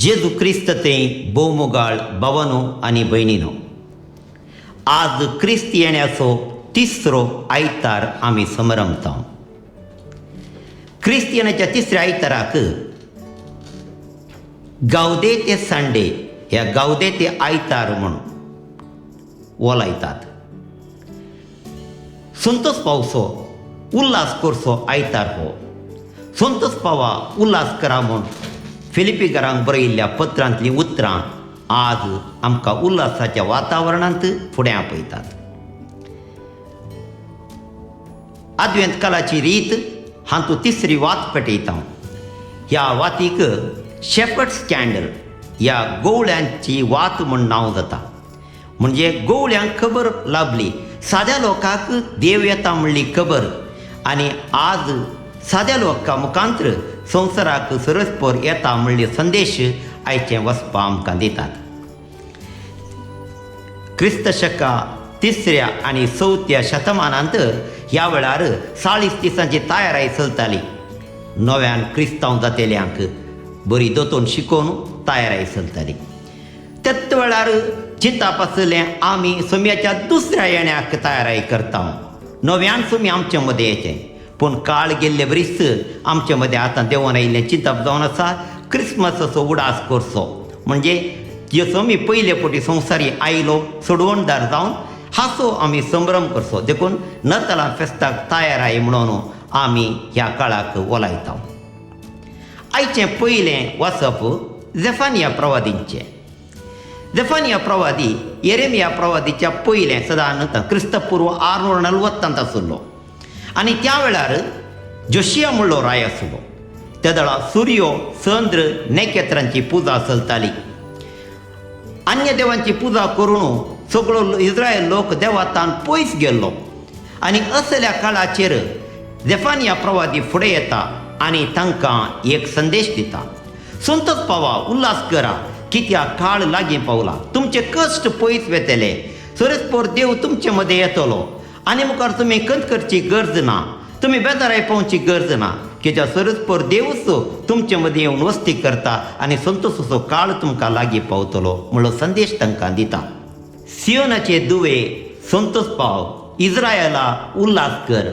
जेजू क्रिस्त थंय भोवमोगाळ भावानो आनी भयणीनो, आज क्रिस्त येण्याचो तिसरो आयतार आमी समरमता. क्रिस्त येण्याच्या तिसऱ्या आयताराक गावदे ते संडे ह्या गावदे ते आयतार म्हूण वोलायतात. संतोष पावसो उल्हास करचो आयतार हो. संतोष पावा उल्हास करा म्हूण फिलिपीकारांक बरयिल्ल्या पत्रांतलीं उतरां आज आमकां उल्हासाच्या वातावरणांत फुडें आपयतात. आदवेंत कालाची रीत हातूंत तिसरी वात पेटयता. ह्या वातीक शेफर्ड्स कॅन्डल ह्या गवळ्यांची वात म्हूण नांव जाता. म्हणजे गवळ्यांक खबर लाभली, साद्या लोकांक देव येता म्हणली खबर, आनी आज साद्या लोकां मुखांत्र संवसाराक सरस्पर येता म्हणले संदेश आयचे वचपा आमकां दितात. क्रिस्त शका तिसऱ्या आनी चवथ्या शतमानांत ह्या वेळार 40 दिसांची तयाराय चलताली. नव्यान क्रिस्तांव जातेल्यांक बरी दोतोन शिकोवन तयाराय चलताली. त्याच वेळार चिंताप आसलें आमी सोम्याच्या दुसऱ्या येण्याक तयाराय करता. नव्यान सोमी आमचे मदें येचें, पूण काळ गेल्ले बरीच आमचे मदें आतां देंवन आयिल्लें चिंतप जावन आसा क्रिसमसाचो उडास करचो. म्हणजे जे सोमी पयले फावटी संवसारी आयलो सोडवणदार जावन हाचो आमी संभ्रम करचो. देखून नतालां फेस्ताक तयाराय म्हणून आमी ह्या काळाक वलायता. आयचें पयलें वाचप जेफानिया प्रवादींचें. जेफानिया प्रवादी येरेमिया प्रवादीच्या पयलें सदां क्रिस्तपूर्व 640 आशिल्लो आनी त्या वेळार जोशिया म्हणलो राय आसलो. त्या वेळार सुर्यो चंद्र नखेत्रांची पुजा चलताली. अन्य देवांची पुजा करून सगळो इस्रायल लोक देवातान पयस गेल्लो आनी असल्या काळाचेर जेफानिया प्रवादी फुडें येता आनी तांकां एक संदेश दिता. संतोष पावा, उल्हास करा, कित्याक काळ लागीं पावला, तुमचे कश्ट पयस वेतले, सरस्पोर देव तुमचे मदें येतलो आनी मुखार तुमी खंत करची गरज ना, तुमी बेजाराय पावची गरज ना, कित्याक सरस्पोर देवूच तुमचे मदें येवन वस्ती करता आनी संतोषाचो काळ तुमकां लागीं पावतलो म्हणलो संदेश तांकां दिता. सियोनाचे दुवे संतोष पाव, इस्रायला उल्हास कर,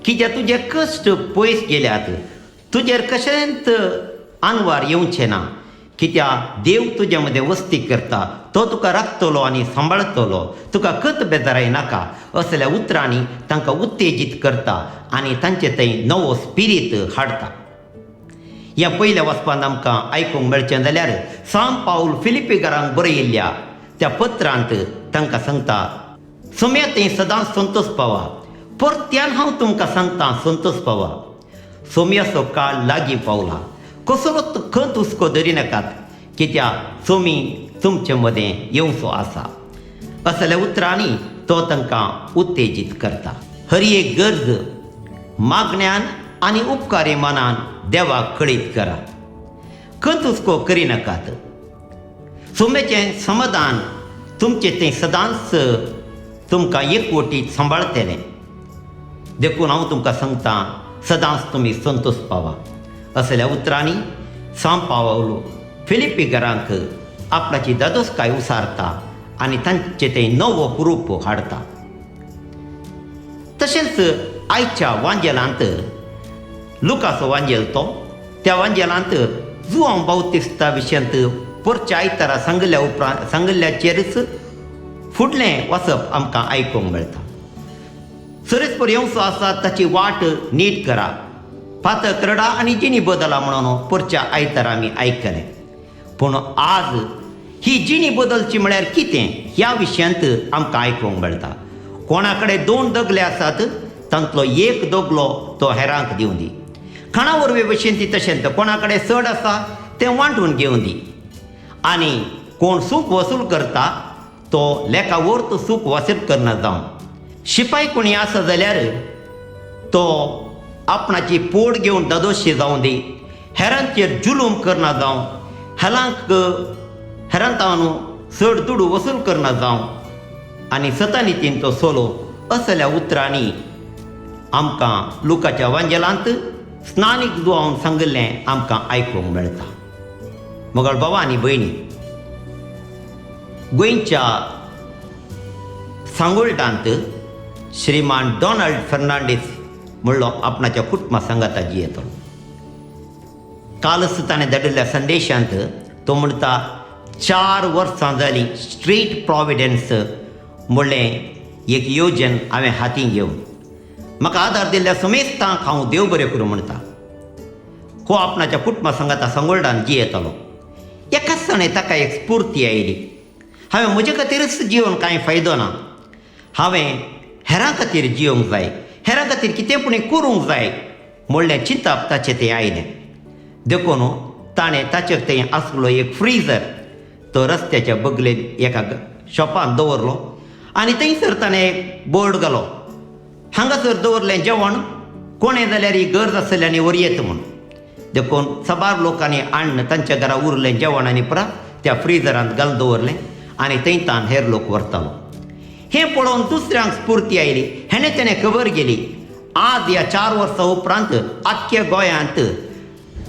कित्याक तुजे कश्ट पयस गेल्यात, तुजेर कशेंच आनवार येवचें ना, कित्याक देव तुज्या मदें वस्ती करता, तो तुका राखतलो आनी सांबाळतलो, तुका खत बेजाराय नाका असल्या उतरांनी तांकां उत्तेजीत करता आनी तांचे थंय नवो स्पिरीत हाडटा. ह्या पयल्या वाचपांत आमकां आयकूंक मेळचें जाल्यार सांत पावल फिलिपीकारांक बरयिल्ल्या त्या पत्रांत तांकां सांगता, सोम्या थंय सदांच संतोष पावा, परत्यान हांव तुमकां सांगता संतोष पावा, सोम्याचो काळ लागीं पावला, कसलोच खंत हुस्को धरी नाकात, कित्याक सोमी तुमचे मदें येवचो आसा असल्या उतरांनी तो तांकां उत्तेजीत करता. हर एक गरज मागण्यान आनी उपकारी मनान देवाक कळीत करा, खंत हुस्को करिनाकात. सोम्याचें समाधान तुमचें तें सदांच तुमकां एकवटीत सांबाळतलें. देखून हांव तुमकां सांगता सदांच तुमी संतोष पावा असल्या उतरांनी सांत पावलो फिलिपीकारांक आपणाची दादोसकाय उसारता आनी तांचे तें नवो रूप हाडटा. तशेंच आयच्या वांजेलांत लुकाचो वांजेल तो त्या वांजेलांत जुआंव बाउतिस्ता विशयांत पोरच्या आयतारा सांगिल्ल्या उपरांत सांगिल्ल्याचेरच फुडलें वाचप आमकां आयकूंक मेळटा. सरस्पर येवचो आसा ताची वाट नीट करा, पातक रडा आनी जिणी बदला म्हणून पोरच्या आयतारा आमी आयकलें. पूण आज ही जिणी बदलची म्हळ्यार कितें ह्या विशयांत आमकां आयकूंक मेळटा. कोणा कडेन 2 दगले आसात तांतलो एक दगलो तो हेरांक दिवं दी, खाणा वरवीं भशेन ती तशेंच कोणा कडेन चड आसा तें वांटून घेवं दी, आनी कोण सूख वसूल करता तो लेखा वर्त सूख वसूल करना जावं. शिपाय कोणी आसा जाल्यार तो आपणाची पोट घेवन दादोशी जावं दी, हेरांचेर जुलूम करना जावं, हेरांक हेरांतावन चड दुडू वसूल करना जावं आनी सतानितीन तो सोलो असल्या उतरांनी आमकां लुकाच्या वांजेलांत स्नानीक जुआवन सांगिल्लें आमकां आयकूंक मेळटा. मोगाळ बाबा आनी भयणी, गोंयच्या सांगोल्डांत श्रीमान डॉनाल्ड फर्नांडीस म्हणलो आपणाच्या कुटुंबा सांगाता जियेतलो. कालच ताणें धाडिल्ल्या संदेशांत तो म्हणटा, 4 वर्सां जालीं स्ट्रीट प्रॉविडन्स म्हणलें एक योजन हांवें हातीं घेवन म्हाका आदार दिल्ल्या समेस्तांक हांव देव बरें करूं म्हणटा. हो आपणाच्या कुटुंबा सांगाता सांगोल्डान जियेतालो. एकाच ताणें ताका एक स्फूर्ती आयली, हांवें म्हजे खातीरच जिवन कांय फायदो ना, हांवें हेरां खातीर जिवंक जाय, हेरां खातीर कितें पूण करूंक जाय म्हणलें चिंतप ताचें तें आयलें. देखून ताणें ताचेर थंय आसलो एक फ्रिजर तो रस्त्याच्या बगलेन एका शॉपान दवरलो आनी थंयसर ताणें एक बोर्ड घालो, हांगासर दवरलें जेवण कोणें जाल्यार ही गरज आसल्यानी व्हरयेत म्हूण. देखून साबार लोकांनी हाडून तांच्या घरा उरलें जेवण आनी परत त्या फ्रिजरांत घालून दवरलें आनी थंय तान हेर लोक व्हरतालो. हें पळोवन दुसऱ्यांक स्फूर्ती आयली, हेणें तेणें खबर गेली. आज ह्या 4 वर्सां उपरांत आख्ख्या गोंयांत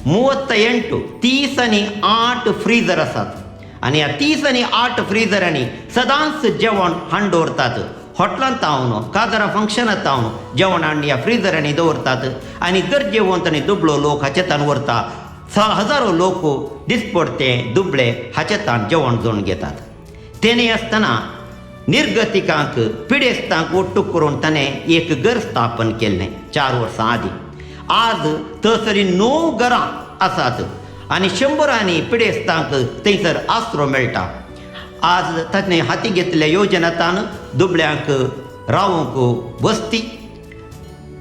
38 38 फ्रिजर आसात आनी ह्या 38 फ्रिजरांनी सदांच जेवण हाडून दवरतात. हॉटलांत हांव काजारां फंक्शनांत हांव जेवण हाडून ह्या फ्रिजरांनी दवरतात आनी गरजेवंत आनी दुबळो लोक हाचे तान व्हरता. हजारो लोक दिसपडते दुबळे हाचे तान जेवण जोडून घेतात. तेणे आसतना निर्गतिकांक पिडेस्तांक ओट्टू करून ताणें एक घर स्थापन केल्लें 4 वर्सां आदीं. आज थंयसर 9 घरां आसात आनी शंबरांनी पिडेस्तांक थंयसर आसरो मेळटा. आज ताणें हाती घेतल्या योजनांतान दुबळ्यांक रावंक वस्ती,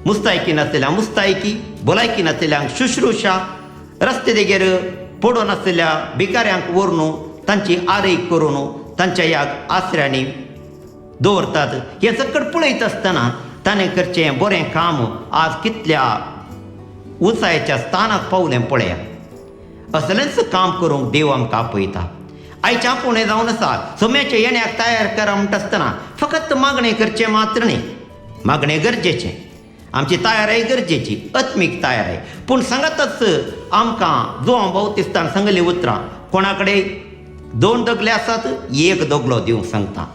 मुस्तायकी नासलेल्या मुस्तायकी, भलायकी नासलेल्यांक शुश्रूषा, रस्ते देगेर पडून आसलेल्या भिकाऱ्यांक व्हरून तांची आरय करून तांच्या ह्या आसऱ्यांनी दवरतात. हें सकट पळयत आसतना ताणें करचें बरें काम आज कितल्या उंचायेच्या स्थानाक पावलें पळया. असलेंच काम करूंक देव आमकां आपयता. आयच्या आपोवणें जावन आसा सोम्याच्या येण्याक तयार करा म्हणटा आसतना फकत मागणें करचें मात्र न्ही, मागणें गरजेचें, आमची तयाराय गरजेची, आत्मीक तयाराय. पूण सांगातच आमकां जुवांव बाउतिस्तान सांगली उतरां, कोणा कडेन 2 दगले आसात 1 दगलो दिवंक सांगता.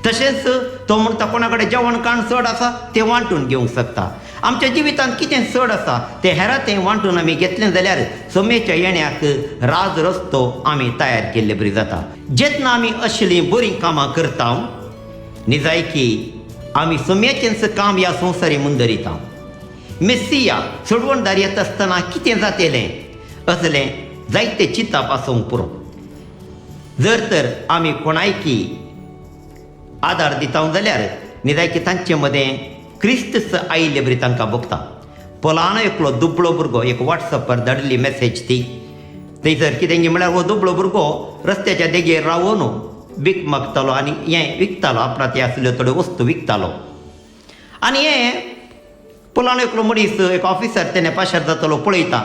तशेंच तो म्हणटा कोणा कडेन जेवण खाण चड आसा तें वांटून घेवंक शकता. आमच्या जिवितांत कितें चड आसा तें हेरां तें वांटून आमी घेतलें जाल्यार सोमेच्या येण्याक राज रस्तो आमी तयार केल्ले बरी जाता. जेन्ना आमी असलीं बरीं कामां करता निजायकी आमी सोम्याचेंच काम ह्या संवसारी मुंदरिता. मेस्सिया सोडवणदार येता आसतना कितें जातलें असलें जायते चिंतप आसूंक पुरो. जर तर आमी कोणायकी आदार दिता जाल्यार निजायकी तांचे मदें क्रिस्तच आयिल्ले बरी तांकां भोगता. पलानो एकलो दुबळो भुरगो एक वॉट्सॅपार धाडिल्ली मॅसेज ती थंयसर कितें म्हळ्यार हो दुबळो भुरगो रस्त्याच्या देगेर रावून बीक मागतालो आनी हें विकतालो, आपणा ते आसल्यो थोड्यो वस्तू विकतालो. आनी हें पलानो एकलो मनीस एक ऑफिसर तेणें पाशार जातालो पळयता,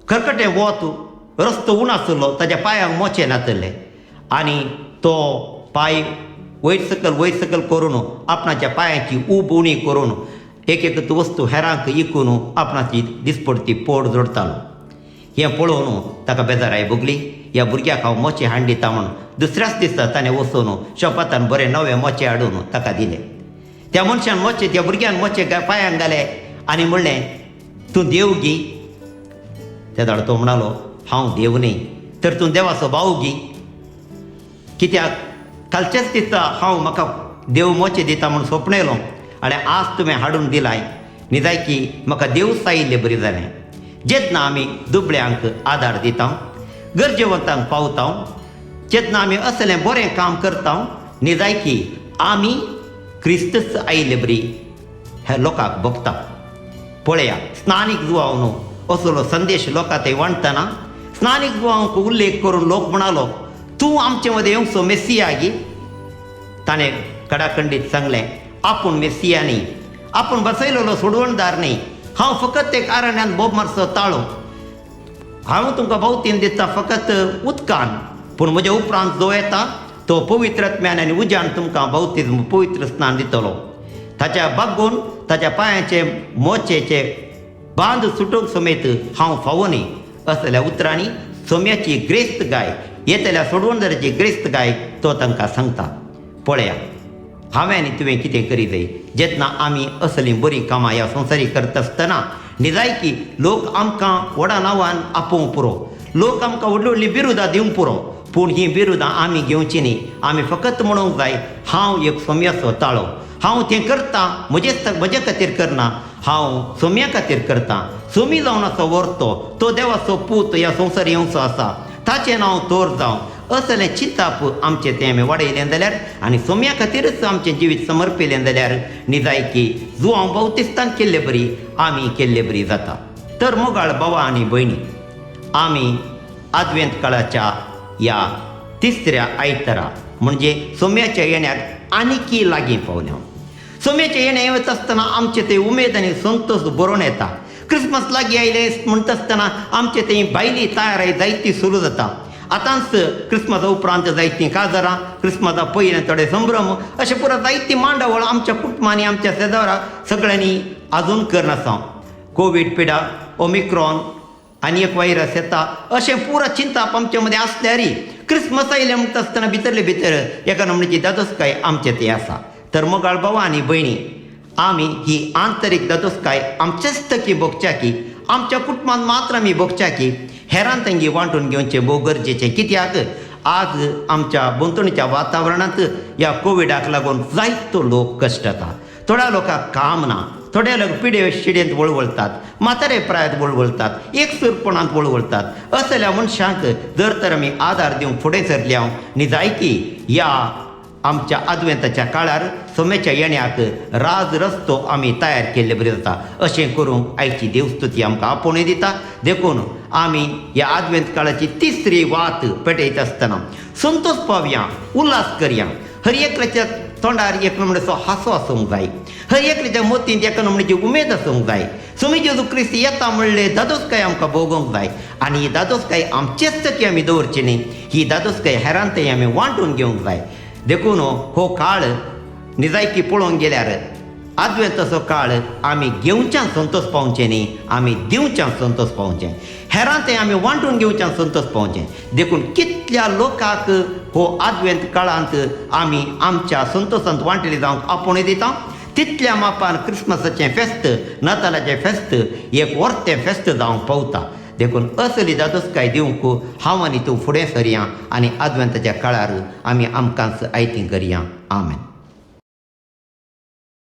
खरखटें वत रस्तो उण आसलो, ताज्या पांयांक मोचे नासले आनी तो पांय वयर सकयल करून आपणाच्या पांयाची ऊब उणी करून एक एक वस्तू हेरांक इकून आपणाची दिसपडती पोट जोडतालो. हें पळोवन ताका बेजाराय भोगली, ह्या भुरग्याक हांव मोचे हाडून दिता म्हूण. दुसऱ्याच दिसा ताणें वचून शॉपांतल्यान बरे नवे मोचे हाडून ताका दिले. त्या मनशान मोचे त्या भुरग्यान मोचे पांयांक घाले आनी म्हणलें, तूं देव गी? तेदोळ तो म्हणालो, हांव देव न्ही, तर तूं देवाचो भाव गी? कित्याक कालच्याच दिसा हांव म्हाका देव मोचे दिता म्हूण सोपणेलो आनी आज तुवें हाडून दिलाय, निजायकी म्हाका देव सायिल्ले बरी जालें. जेन्ना आमी दुबळ्यांक आदार दिता, गरजेवंतांक पावता, जेन्ना आमी असलें बरें काम करता, निजायकी आमी क्रिस्तच आयिल्ले बरी ह्या लोकांक भोगता. पळया, स्नानीक जुवांव न्हू असलो संदेश लोकां थंय वांटतना स्नानीक जुवांक उल्लेख करून लोक म्हणालो, तूं आमचे मदें येवचो मेस्सिया गी? ताणें कडाखंडीत सांगलें, आपूण मेस्सिया न्ही, आपूण बसयलेलो सोडवणदार न्ही, हांव फकत एक आरण्यान बोब मारचो ताळो, हांव तुमकां भोवतीन दिता फकत उदकान, पूण म्हज्या उपरांत जो येता तो पवित्र आत्म्यान आनी उज्यान तुमकां बावतिज्म पवित्र स्नान दितलो. ताच्या बागून ताच्या पांयाचे मोचेचे बांद सुटूंक समेत हांव फावो न्ही असल्या उतरांनी सोम्याची ग्रेस्त गाय, येतल्या सोडवणदाराची ग्रेस्त गाय तो तांकां सांगता. पळया हांवें आनी तुवें कितें करी जाय जेन्ना आमी असलीं बरीं कामां ह्या संवसारी करता आसतना निजायकी लोक आमकां व्हडा नांवान आपोवंक पुरो, लोक आमकां व्हडलीं व्हडलीं बिरुदां दिवंक पुरो, पूण हीं बिरुदां आमी घेवचीं न्ही. आमी फकत म्हणूंक जाय हांव एक सोम्याचो ताळो, हांव तें करतां म्हजे खातीर करना, हांव सोम्या खातीर करतां. सोमी जावन आसा व्हरतो तो देवाचो पूत ह्या संवसार येवचो आसा, ताचें नांव तोर जावं असलें चिंताप आमचें तें आमी वाडयलें जाल्यार आनी सोम्या खातीरच आमचें जिवीत समर्पिलें जाल्यार निजायकी जुवांव बावतिस्तान केल्ले बरी आमी केल्ले बरी जाता. तर मोगाळ भावा आनी भयणी, आमी आदवेंत काळाच्या ह्या तिसऱ्या आयतारा म्हणजे सोम्याच्या येण्याक आनीकी लागीं पावल्या. सोम्याचें येणें वता आसतना आमचे ते उमेद आनी संतोश बरोवन येता. क्रिसमस लागीं आयले म्हणटा आसतना आमचे ते भायली तयारी जायती सुरू जाता. आतांच क्रिसमसा उपरांत जायतीं काजारां, क्रिसमसा पयलें थोडे संभ्रम, अशें पुरो जायती मांडावळ आमच्या कुटुंबांनी आमच्या शेजारा सगळ्यांनी आजून करनासा. कोवीड पिडा, ओमिक्रॉन आनी एक व्हायरस येता अशें पुरा चिंताप आमचे मदें आसल्यारय क्रिसमस आयलें म्हणटा आसतना भितरले भितर एका नमणेची दादोसकाय आमचे ते आसा. तर मोगाळ भावा आनी भयणी, आमी ही आंतरीक दादोसकाय आमचेच तकी भोगच्या की आमच्या कुटुंबांत मात्र आमी भोगच्या की हेरान तेंगी वांटून घेवचें भोव गरजेचें. कित्याक आज आमच्या भोंवतणीच्या वातावरणांत ह्या कोविडाक लागून जायतो लोक कश्टता. थोड्या लोकांक काम ना, थोड्या लोक पिडे शिडेंत वळवळतात, म्हातारे प्रायांत वळवळतात, एकसूरपणांत वळवळतात. असल्या मनशांक जर तर आमी आदार दिवंक फुडें सरल्या निजायकी ह्या आमच्या आदवेंताच्या काळार सोम्याच्या येण्याक राज रस्तो आमी तयार केल्ले बरी जाता. अशें करूंक आयची देवस्तुती आमकां आपोवणें दिता. देखून आमी ह्या आदवेंत काळाची तिसरी वात पेटयता आसतना संतोश पावया, उल्हास करया. हर एकल्याच्या तोंडार एक नमणेचो हांसो आसूंक जाय, हर एकल्याच्या मतींत एका नमणेची उमेद आसूंक जाय. सोमी जेजू क्रिस्त येता म्हणले दादोसकाय आमकां भोगोवंक जाय आनी ही दादोसकाय आमचेच तकी आमी दवरची न्ही, ही दादोसकाय हेरांतय आमी वांटून घेवंक जाय. देखून हो काळ निजायकी पळोवंक गेल्यार आदवेंताचो काळ आमी घेवच्यान संतोश पावचें न्ही, आमी दिवच्यान संतोश पावचें, हेरांतय आमी वांटून घेवच्यान संतोश पावचें. देखून कितल्या लोकांक हो आदवेंत काळांत आमी आमच्या संतोशांत वांटली जावंक आपोवणें दिता तितल्या मापान क्रिसमसाचें फेस्त, नातालाचें फेस्त एक वर्तें फेस्त जावंक पावता. देखून असली दादोसकाय दिवंक हांव आनी तूं फुडें सरया आनी आदवेंताच्या काळार आमी आमकांच आयतीं करया. आमेन.